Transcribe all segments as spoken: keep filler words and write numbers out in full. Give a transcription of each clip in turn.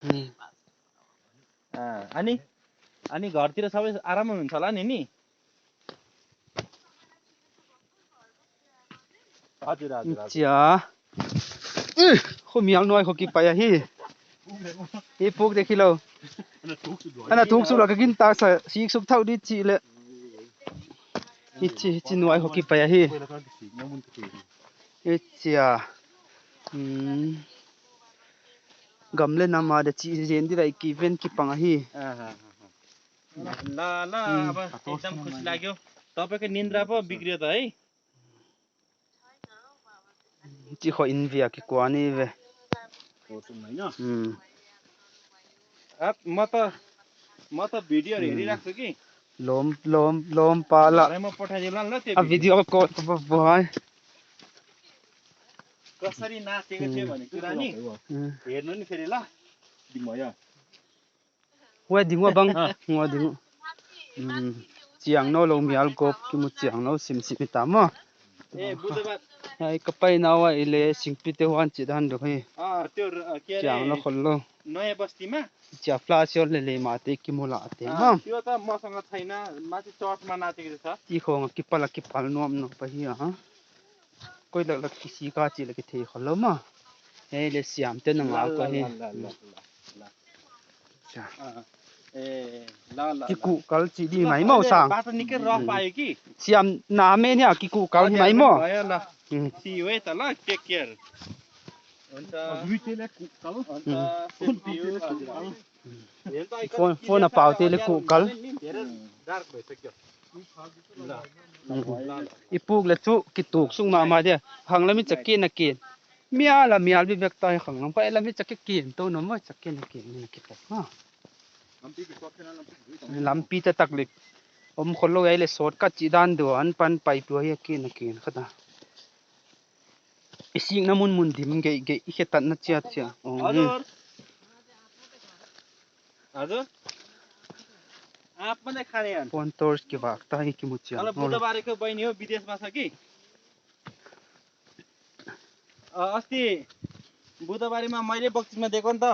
नि। अँ, अनि? अनि घरतिर सबै आराम हुनुहुन्छ होला नि, नि? हजुर, हजुर, हजुर। चिया। उह, खो मियाल नुहाई खो कि पाया हि। Ipuk dek hilou. Ana thuk suk lou ka gintak sa, sik suk thou di chih leh. Hichi, hichi nuai ho kipai ahi. Hichia. Hmm. Gam leh nam a di chih zen di lai kiven kipang ahi. ला, ला, अब एकदम खुसी लाग्यो। तपाईँको निन्द्रा पो बिग्रियो त है। Chi kho in via kikuan hi ve. Hmm. अब म त, म त भिडियोहरू हेरिराख्छु कि। Lom, lom, lom pala. घरैमा पठाइदिउँला नि ल त्यो A video. Video call ko bo hai. कसरी नाचेको थियो भन्ने कुरा नि। Hmm. हेर्नु नि फेरि ल। Di maya. Huai ding ua bang. Huai ding ua. Hmm. Chiang nou lou mial gop kimu chiang nou sim sim ta maw. ए, बुधबार। Ai, ka pai na ua ile singpi te huan chi dan do hi. अँ, त्यो र-, के अरे, Chiang nou khol lou. नयाँ बस्तीमा। Chia flash ol le le ma te kimu la te अँ, ma. त्यो त मसँग छैन, माथि चर्चमा नाचेको छ। Ti khong kipal a kipal nuam nou pa hi a. Koi lak lak kisi ka chi lak kithei khol lou ma. Hei le siam te na nga ko hi. Cha. अँ, ए, ल, ल, ल। Kikukal chi di mai maw sang. बाटो निकै रफ आयो कि। Siam na me nia kikukal mai maw. भयो ल। Hmm. See you है त ल, take care। हुन्छ। दुईटैले कुकल। हुन्छ, same to you। Phone, phone a pau te le kukal. धेरै डार्क भइसक्यो। ल। Hmm. Ipuk le chu kituk suk mahmah dia. Khang lam i chak ken a ken. Mial a mial bibek ta hi khang lam. Pai lam i chak ken tou nou maw chak ken a ken ni kitak ha. Lampi te tak le. Om khol lou ai le shortcut chi dan deuh a pan pai tua hi a ken a ken kha ta. I sikna mun mun dim gei gei i khetatna chiat chiat. Oh. हजुर। हजुर। आप मात्रै खाने हन्। Phone torch kivak ta hi kimu chiat. Hello, बुधबारेको बहिनी हो, विदेशमा छ कि। अ, अस्ति बुधबारेमा मैले बक्सिसमा दिएको नि त।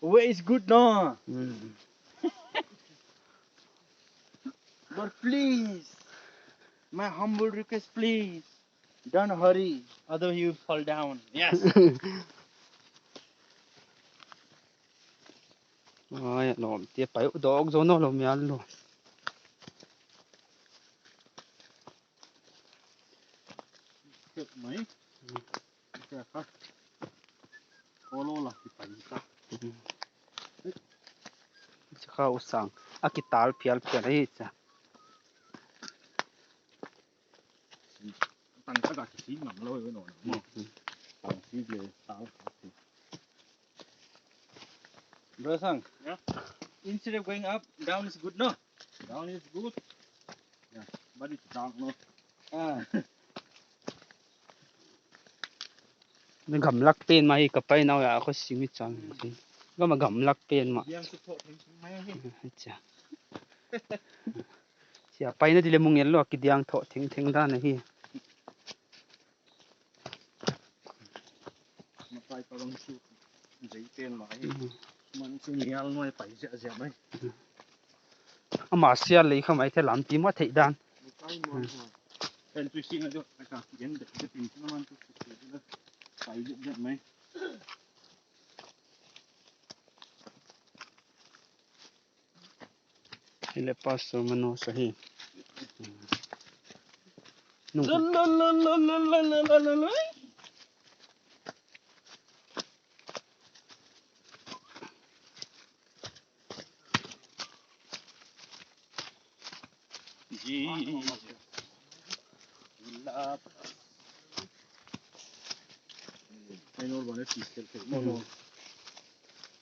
Way is good, no? Hmm. But please, my humble request, please, don't hurry, otherwise you fall down. Yes. Ai, lawm te pai dawk zaw nou lou mial lou. Mai. Kha. Olo la ki pai ta. Cha kha u sang. A kital phial phial hi cha. Tang ta ka ki si ngam lou ve no. Mo. Tang si je tal. Brother Sang, yeah? Instead of going up, down is good, no? Down is good. Yeah, but it's dark, no? Ah. Ni gamlak pen mah hi ka pai nau ya ko simi chang. Gam a gamlak pen mah. Yang support ni mai hi. Acha. Sia pai na di le mung el lo ki diang tho thing thing dan hi. Mapai pa bang su. Zei pen mai. Hmm. Man su mial noi pai zia zia mai. Ama sia lei kha mai the lampi ma thei dan. Mapai mo. Hmm. En tu si na jo ka gen de de pin na man tu si na. Pai zia zia mai. Ile pastor mano sahi. Nung.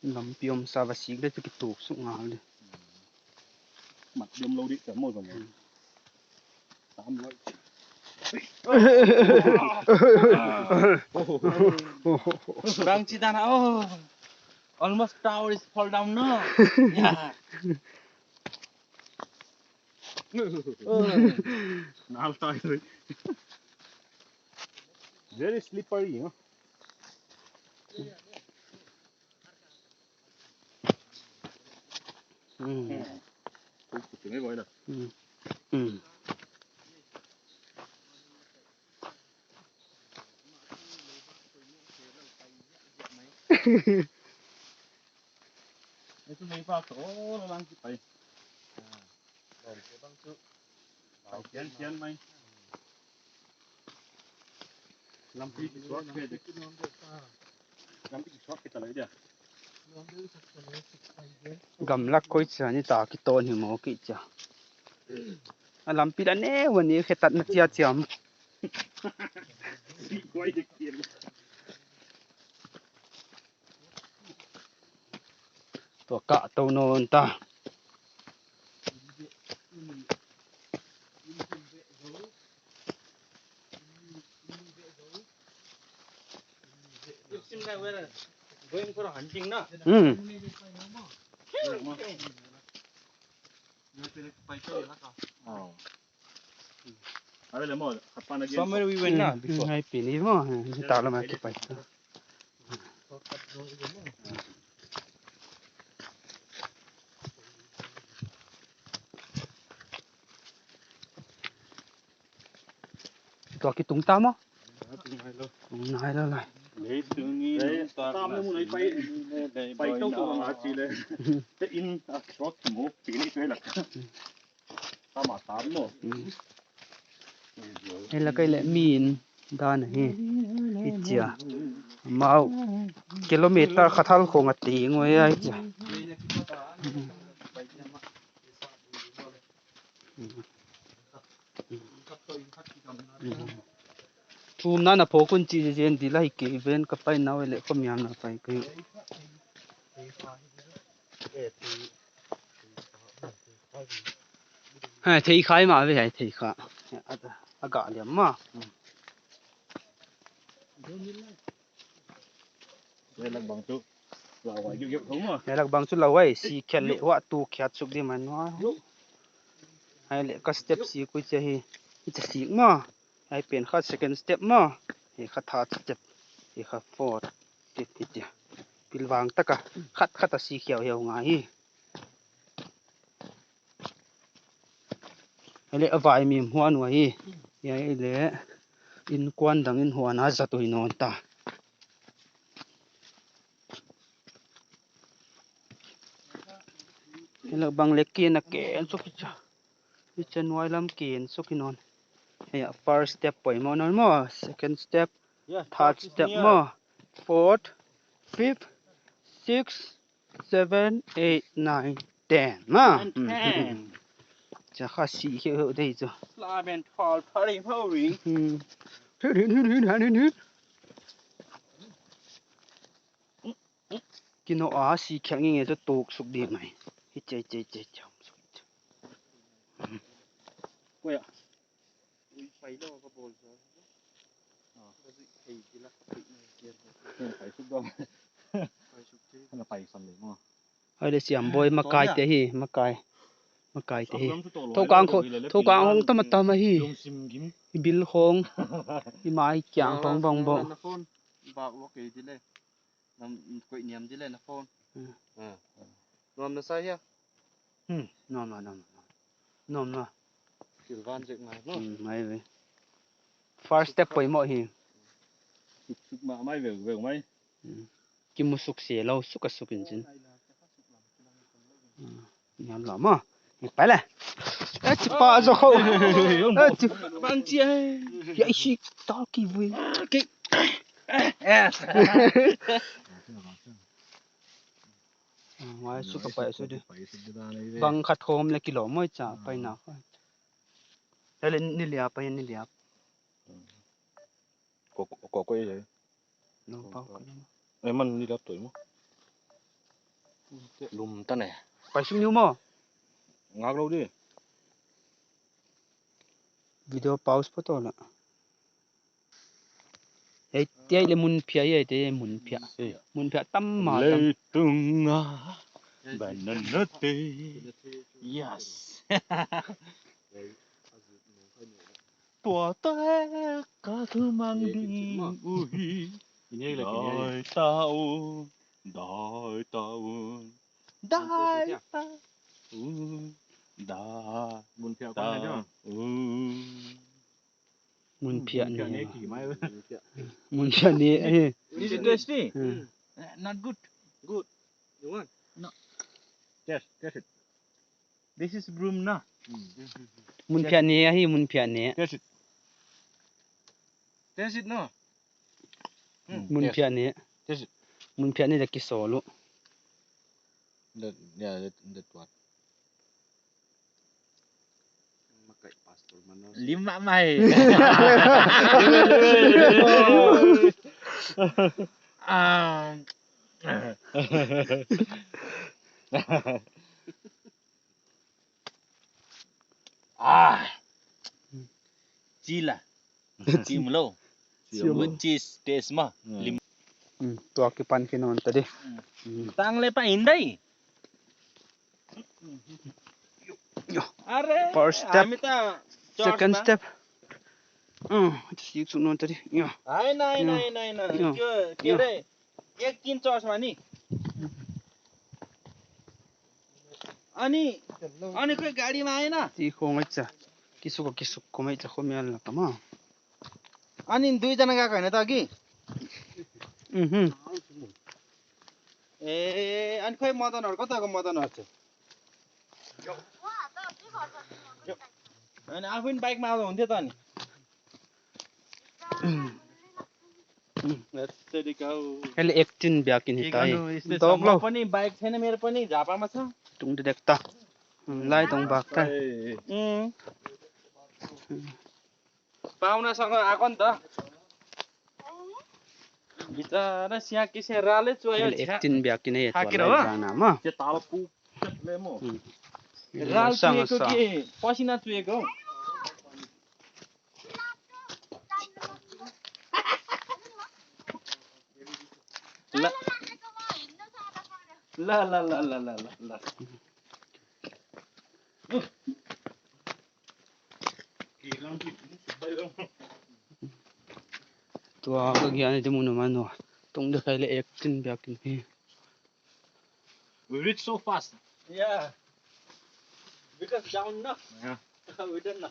Lampi om sa va sik le tu kituk suk ngal di. Mat diam lou di ka mo zong. Tam loi. Bang chi dan, oh. Almost tower is fall down, no? Yeah. Nal tai loi. Very slippery, you know. Mm. Kuk kuk ni boy na. Mm. Mm. Itu ni pa to lang ki pai. Pai kian kian mai. Lampi ki suak ke dek. Lampi ki suak ke ta lai dia. Gamlak koi chia ni ta ki ton hi mo ki chia. A lampi la ne wani khe tat na chia chiam. Koi dek kian. Tua ka to non ta. It seems like we're going for a hunting, na? Hmm. Oh. Somewhere we went, na, before. Ngai pini mo, eh, ni ta la ma ki pai. Tua ki tung ta mo? Tung nai lo lai. Lei tung ni, lei tung ta tam na mun ai pai. Pai tou tou ma chi le. Te in a short mo, pini pe la. Tama tam no. Hmm. Hei la kai le min dan hi. Hi chia. Mau kilometer khat hal khong a ti ngoi ai chia. Thumna na phawk un chi jen di lai ke ven ka pai nau le ko miam na pai ke. Hai, thei khai ma ve, hai, thei kha. A, a ga liam ma. Hei lak bang chu lauhuai giuh giuh thou ma. Hei lak bang chu lauhuai, si khiat le huah tu khiat suk di man wa. Hai le ka step si kui che hi. Hi che si ma. Hai pen kha second step ma. Hei kha third step. Hei kha fourth. Ti, ti, ti. Pilvang taka. Khat khat a si khiau hiau ngai hi. Hei le a vai mim huan ua hi. Hei le inkuan dang in huan a zat ui non ta. Hei lak bang le ken a ken suk hi cha. Hi cha nuai lam ken suk hi non. Hei a first step poimoh non mo. Second step. Yeah, third step mo. Fourth, fifth, sixth, seven, eight, nine, ten. Ma. And ten. Cha kha si khiau dei chu. Slam and fall, party, pouring. Hmm. Hin, hin, hin, hin, hin, hin. Kino a si khiat nge nge chu tuk suk di mai. Hi chei, chei, chei, chei. Koi a. Ui, pai lo ka bol zo. Ah. Ka zui thei kila, thei nai kian. Pai suk dong. Pai suk thei. Kana pai san le mo. Hai le siam boi makai te hi, makai. Makai te hi. Thokang khong, thokang hong tama tama hi. Lungsim gim. I bil khong. I mai kiang khong bang bo. Na phone. Bak lo kei di le. Nam koi niam di le na phone. Hmm. Hmm. Nuam na sa hia? Hmm. Nuam na, nuam na. Nuam na. Kilvan jek ngai, no? Hmm, mai ve. First step poimoh hi. Suk, suk ma mai ve, ve mai. Hmm. Kimu suk se lo, suk a suk in chin. Hmm. Niam lo ma. Ni pai le. Eh, chi pa zo kho. Eh, chi. Bang chi ai. Ya, i si ta ki vui. Ki. Eh. Ngai su ka pai su di. Bang khat khawm le kilawm maw cha pai na. Ele ni liap, pai ni liap. Ko, ko, ko, ko, eh. No, pau. Eh, man ni liap toi maw. Lum ta ne. Pai sung niu maw. Ngak lo di. Video pause photo na. Hei, tiai le mun phiah, hei, te mun phiah. Mun phiah tam ma tam. Leitunga banana te. Yes. Tua tak ka thumang ding uhi. Dai ta un, dai ta un, dai ta un, dai ta un. Mun phiah ni. Mun phiah ni, eh. Is it tasty? Hmm. Uh, not good. Good. You want? No. Taste, taste it. This is broom, na? Mun phiah ni ahi, mun phiah ni. Taste it. Taste it, no? Hmm. Mun phiah ni. Taste it. Mun phiah ni dah kisawl uh. That, yeah, that, that one. Lima mai. Ah. Ah. Chila. Chimlo. Chimlo. Which is taste ma. Hmm. Lim- Hmm, tua kipan khin nawn ta di. Hmm. Hmm. Tang le pa indai. Yo. Are, first step. Ami ta second step. Hmm, just use nawn ta di. Yo. Ai, nai, nai, nai, nai. Yo. Kyo, kyo re. Ek tin church mani. Ani, ani khoi gari ma aina. Ti khong acha. Kisuk, kisuk khong acha, khong mi an la kama. Ani dui jana ga kaina ta ki? Mhm. Eh, ani khoi mata nor, kota ko mata nor che. Ani afin bike ma hunte ta ni. Let's steady go. Ele ek tin biak in hi ta hi. Dok lo. Pani bike thena mere pani japa masa. Tung de dekta. Hmm, lai tung bak ta. Hmm. Pauna sanga akon ta. Bichara sia kise rale chu ayo. Ele ek tin biak in hi ta lai jana ma. Che talpu. Le mo. Hmm. Ral chu eko ki. Pasina chu eko. La la la la la la. Tua ka gian di mun mano. Tung de khai le ek tin biak in hi. We reach so fast. Yeah. Because down na. Yeah. We don't know.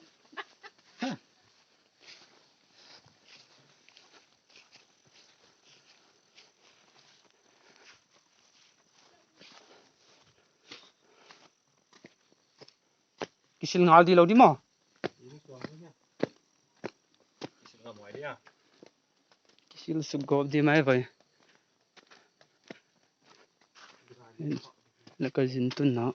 Kisil ngal di lou di maw. Kisil suk gawp di mai vai. Laka zin tun na.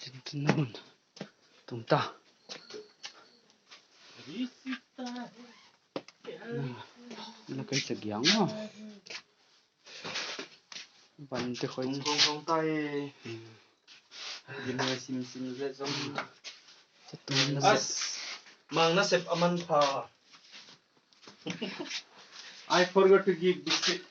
Zin tun na un. Tung ta. Laka i chak yang ma. Van te khoi. Hong, hong, hong tai. Hmm. Di mo sim sim le zom. As, mang na sep aman pha. I forgot to give biscuit.